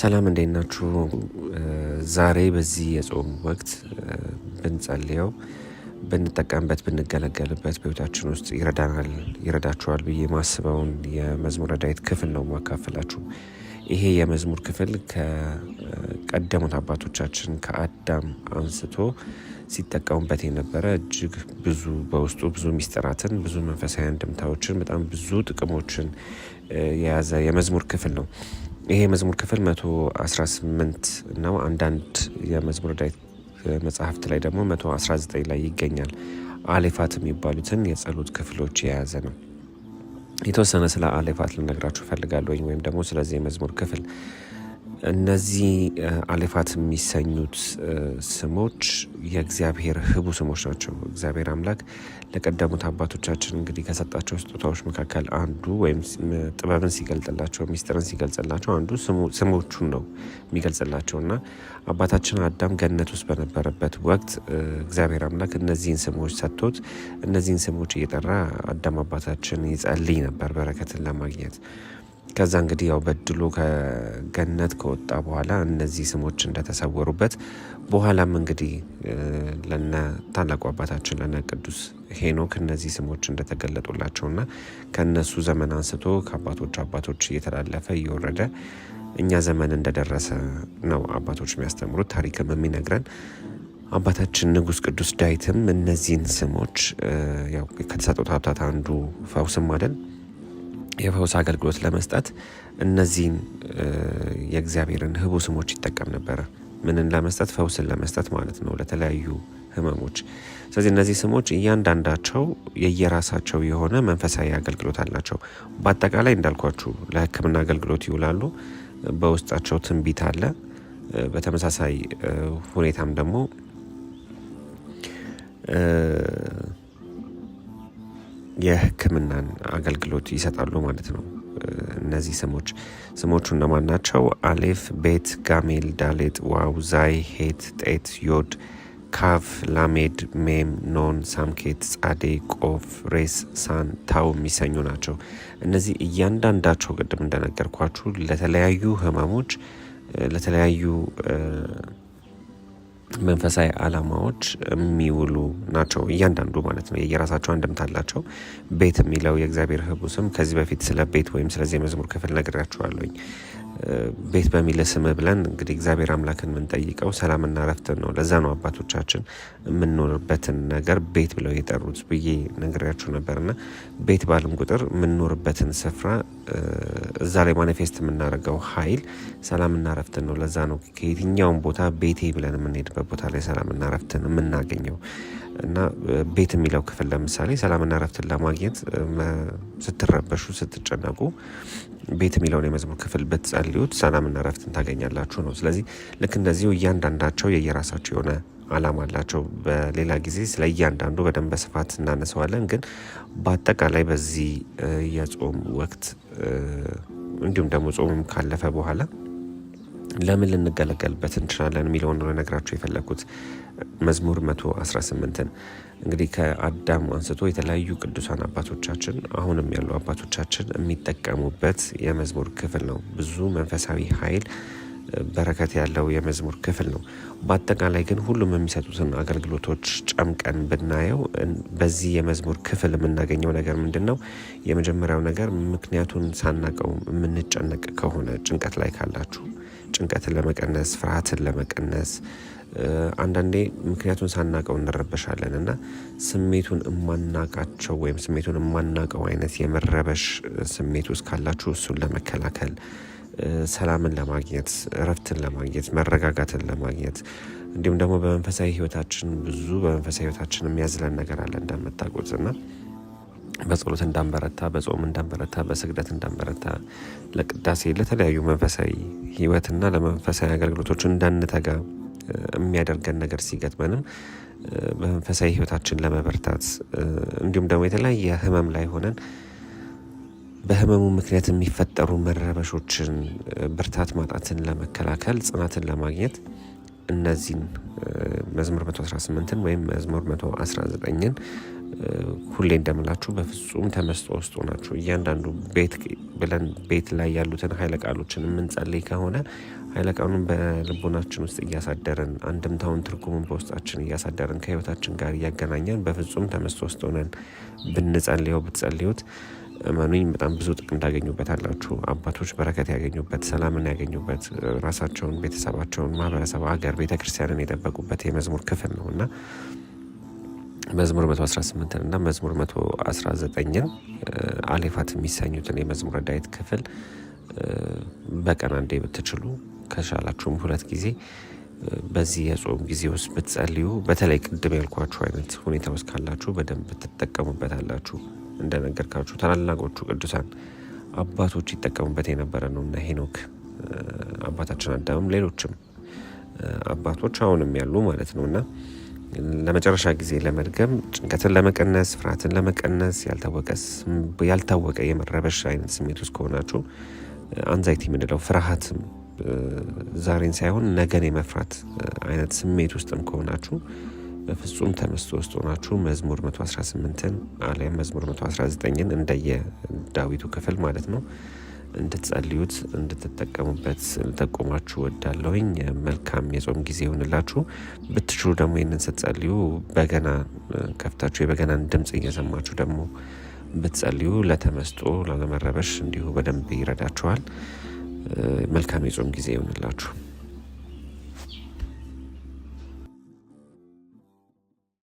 ሰላም እንዴት ናችሁ? ዛሬ በዚህ የጾም ወቅት ብንጸልየው፣ ብንጠቀምበት፣ ብንገለገልበት በህይወታችን ውስጥ ይረዳናል፣ ይረዳችኋል ብዬ ማስበውን የመዝሙረ ዳዊት ክፍል ነው ማካፈላችሁ። ይሄ የመዝሙር ክፍል ከቀደሙት አባቶቻችን ከአዳም አንስቶ ሲጠቀሙበት የነበረ እጅግ ብዙ በውስጡ ብዙ ሚስጥራትን፣ ብዙ መንፈሳዊ አንድምታዎችን፣ በጣም ብዙ ጥቅሞችን የያዘ የመዝሙር ክፍል ነው። ይሄ የመዝሙር ክፍል 118 ነው። አንዳንድ የመዝሙረ ዳዊት መጽሐፍት ላይ ደግሞ 119 ላይ ይገኛል። አሌፋት የሚባሉትን የጸሎት ክፍሎች የያዘ ነው። የተወሰነ ስለ አሌፋት ልነግራችሁ እፈልጋለሁ ወይም ደግሞ ስለዚህ የመዝሙር ክፍል። እነዚህ አሌፋት የሚሰኙት ስሞች የእግዚአብሔር ህቡ ስሞች ናቸው። እግዚአብሔር አምላክ ለቀደሙት አባቶቻችን እንግዲህ ከሰጣቸው ስጦታዎች መካከል አንዱ ወይም ጥበብን ሲገልጥላቸው፣ ሚስጥርን ሲገልጽላቸው አንዱ ስሞቹን ነው የሚገልጽላቸው እና አባታችን አዳም ገነት ውስጥ በነበረበት ወቅት እግዚአብሔር አምላክ እነዚህን ስሞች ሰጥቶት እነዚህን ስሞች እየጠራ አዳም አባታችን ይጸልይ ነበር በረከትን ለማግኘት። ከዛ እንግዲህ ያው በድሎ ከገነት ከወጣ በኋላ እነዚህ ስሞች እንደተሰወሩበት፣ በኋላም እንግዲህ ለነ ታላቁ አባታችን ለነ ቅዱስ ሄኖክ እነዚህ ስሞች እንደተገለጡላቸውና ከነሱ ዘመን አንስቶ ከአባቶች አባቶች እየተላለፈ እየወረደ እኛ ዘመን እንደደረሰ ነው አባቶች የሚያስተምሩት፣ ታሪክም የሚነግረን። አባታችን ንጉስ ቅዱስ ዳዊትም እነዚህን ስሞች ያው ከተሰጡት ሀብታት አንዱ ፈውስም አይደል፣ የፈውስ አገልግሎት ለመስጠት እነዚህን የእግዚአብሔርን ህቡ ስሞች ይጠቀም ነበረ። ምንን ለመስጠት? ፈውስን ለመስጠት ማለት ነው፣ ለተለያዩ ህመሞች። ስለዚህ እነዚህ ስሞች እያንዳንዳቸው የየራሳቸው የሆነ መንፈሳዊ አገልግሎት አላቸው። በአጠቃላይ እንዳልኳችሁ ለሕክምና አገልግሎት ይውላሉ። በውስጣቸው ትንቢት አለ። በተመሳሳይ ሁኔታም ደግሞ የሕክምናን አገልግሎት ይሰጣሉ ማለት ነው። እነዚህ ስሞች ስሞቹ እነማን ናቸው? አሌፍ፣ ቤት፣ ጋሜል፣ ዳሌጥ፣ ዋው፣ ዛይ፣ ሄት፣ ጤት፣ ዮድ፣ ካፍ፣ ላሜድ፣ ሜም፣ ኖን፣ ሳምኬት፣ ጻዴ፣ ቆፍ፣ ሬስ፣ ሳን፣ ታው የሚሰኙ ናቸው። እነዚህ እያንዳንዳቸው ቅድም እንደነገርኳችሁ ለተለያዩ ህመሞች፣ ለተለያዩ መንፈሳዊ ዓላማዎች የሚውሉ ናቸው። እያንዳንዱ ማለት ነው የየራሳቸው አንድምታ አላቸው። ቤት የሚለው የእግዚአብሔር ህቡ ስም፣ ከዚህ በፊት ስለ ቤት ወይም ስለዚህ የመዝሙር ክፍል ነግሬያችኋለሁኝ። ቤት በሚል ስም ብለን እንግዲህ እግዚአብሔር አምላክን የምንጠይቀው ሰላምና እረፍትን ነው። ለዛ ነው አባቶቻችን የምንኖርበትን ነገር ቤት ብለው የጠሩት ብዬ ነግሬያችሁ ነበርና ቤት ባልን ቁጥር የምንኖርበትን ስፍራ፣ እዛ ላይ manifest የምናደርገው ኃይል ሰላምና እረፍትን ነው። ለዛ ነው ከየትኛውም ቦታ ቤቴ ብለን የምንሄድበት ቦታ ላይ ሰላምና እረፍትን የምናገኘው። እና ቤት የሚለው ክፍል ለምሳሌ ሰላምና እረፍትን ለማግኘት ስትረበሹ፣ ስትጨነቁ ቤት የሚለውን የመዝሙር ክፍል ብትጸልዩት ሰላምና እረፍትን ታገኛላችሁ ነው። ስለዚህ ልክ እንደዚሁ እያንዳንዳቸው የየራሳቸው የሆነ ዓላማ አላቸው። በሌላ ጊዜ ስለ እያንዳንዱ በደንብ በስፋት እናነሳዋለን። ግን በአጠቃላይ በዚህ የጾም ወቅት እንዲሁም ደግሞ ጾሙም ካለፈ በኋላ ለምን ልንገለገልበት እንችላለን የሚለውን ነው ልነግራችሁ የፈለኩት። መዝሙር 118ን እንግዲህ ከአዳም አንስቶ የተለያዩ ቅዱሳን አባቶቻችን፣ አሁንም ያሉ አባቶቻችን የሚጠቀሙበት የመዝሙር ክፍል ነው። ብዙ መንፈሳዊ ኃይል በረከት ያለው የመዝሙር ክፍል ነው። በአጠቃላይ ግን ሁሉም የሚሰጡትን አገልግሎቶች ጨምቀን ብናየው በዚህ የመዝሙር ክፍል የምናገኘው ነገር ምንድን ነው? የመጀመሪያው ነገር ምክንያቱን ሳናቀው የምንጨነቅ ከሆነ፣ ጭንቀት ላይ ካላችሁ ጭንቀትን ለመቀነስ፣ ፍርሃትን ለመቀነስ፣ አንዳንዴ ምክንያቱን ሳናቀው እንረበሻለን እና ስሜቱን እማናቃቸው ወይም ስሜቱን እማናቀው አይነት የመረበሽ ስሜት ውስጥ ካላችሁ እሱን ለመከላከል፣ ሰላምን ለማግኘት፣ እረፍትን ለማግኘት፣ መረጋጋትን ለማግኘት፣ እንዲሁም ደግሞ በመንፈሳዊ ህይወታችን ብዙ በመንፈሳዊ ህይወታችን የሚያዝለን ነገር አለ እንደምታውቁት እና በጸሎት እንዳንበረታ፣ በጾም እንዳንበረታ፣ በስግደት እንዳንበረታ፣ ለቅዳሴ፣ ለተለያዩ መንፈሳዊ ህይወትና ለመንፈሳዊ አገልግሎቶች እንዳንተጋ የሚያደርገን ነገር ሲገጥመንም በመንፈሳዊ ህይወታችን ለመበርታት፣ እንዲሁም ደግሞ የተለያየ ህመም ላይ ሆነን በህመሙ ምክንያት የሚፈጠሩ መረበሾችን፣ ብርታት ማጣትን ለመከላከል፣ ጽናትን ለማግኘት እነዚህን መዝሙር 118ን ወይም መዝሙር 119ን ሁሌ እንደምላችሁ በፍጹም ተመስጦ ውስጥ ሆናችሁ እያንዳንዱ ቤት ብለን ቤት ላይ ያሉትን ኃይለ ቃሎችን የምንጸልይ ከሆነ ኃይለ ቃሉን በልቦናችን ውስጥ እያሳደርን፣ አንድምታውን ትርጉሙን በውስጣችን እያሳደርን፣ ከህይወታችን ጋር እያገናኘን በፍጹም ተመስጦ ውስጥ ሆነን ብንጸልየው፣ ብትጸልዩት እመኑኝ በጣም ብዙ ጥቅም ታገኙበታላችሁ። አባቶች በረከት ያገኙበት፣ ሰላምን ያገኙበት፣ ራሳቸውን፣ ቤተሰባቸውን፣ ማህበረሰብ፣ ሀገር፣ ቤተ ክርስቲያንን የጠበቁበት የመዝሙር ክፍል ነው። እና መዝሙር 118ን እና መዝሙር 119ን አሌፋት የሚሰኙትን የመዝሙረ ዳዊት ክፍል በቀን አንዴ ብትችሉ፣ ከቻላችሁም ሁለት ጊዜ በዚህ የጾም ጊዜ ውስጥ ብትጸልዩ፣ በተለይ ቅድም ያልኳችሁ አይነት ሁኔታ ውስጥ ካላችሁ በደንብ ትጠቀሙበታላችሁ። እንደነገርካችሁ ታላላቆቹ ቅዱሳን አባቶች ይጠቀሙበት የነበረ ነው እና ሄኖክ፣ አባታችን አዳምም፣ ሌሎችም አባቶች አሁንም ያሉ ማለት ነው። እና ለመጨረሻ ጊዜ ለመድገም፣ ጭንቀትን ለመቀነስ፣ ፍርሃትን ለመቀነስ፣ ያልታወቀ የመረበሽ አይነት ስሜት ውስጥ ከሆናችሁ፣ anxiety የምንለው ፍርሃትም ዛሬን ሳይሆን ነገን የመፍራት አይነት ስሜት ውስጥም ከሆናችሁ፣ በፍጹም ተመስጦ ውስጥ ሆናችሁ መዝሙር 118ን አሊያም መዝሙር 119ን እንደየ ዳዊቱ ክፍል ማለት ነው እንድትጸልዩት፣ እንድትጠቀሙበት ልጠቁማችሁ ወዳለሁኝ። መልካም የጾም ጊዜ ይሆንላችሁ። ብትችሉ ደግሞ ይህንን ስትጸልዩ በገና ከፍታችሁ የበገናን ድምፅ እየሰማችሁ ደግሞ ብትጸልዩ ለተመስጦ፣ ላለመረበሽ እንዲሁ በደንብ ይረዳችኋል። መልካም የጾም ጊዜ ይሆንላችሁ።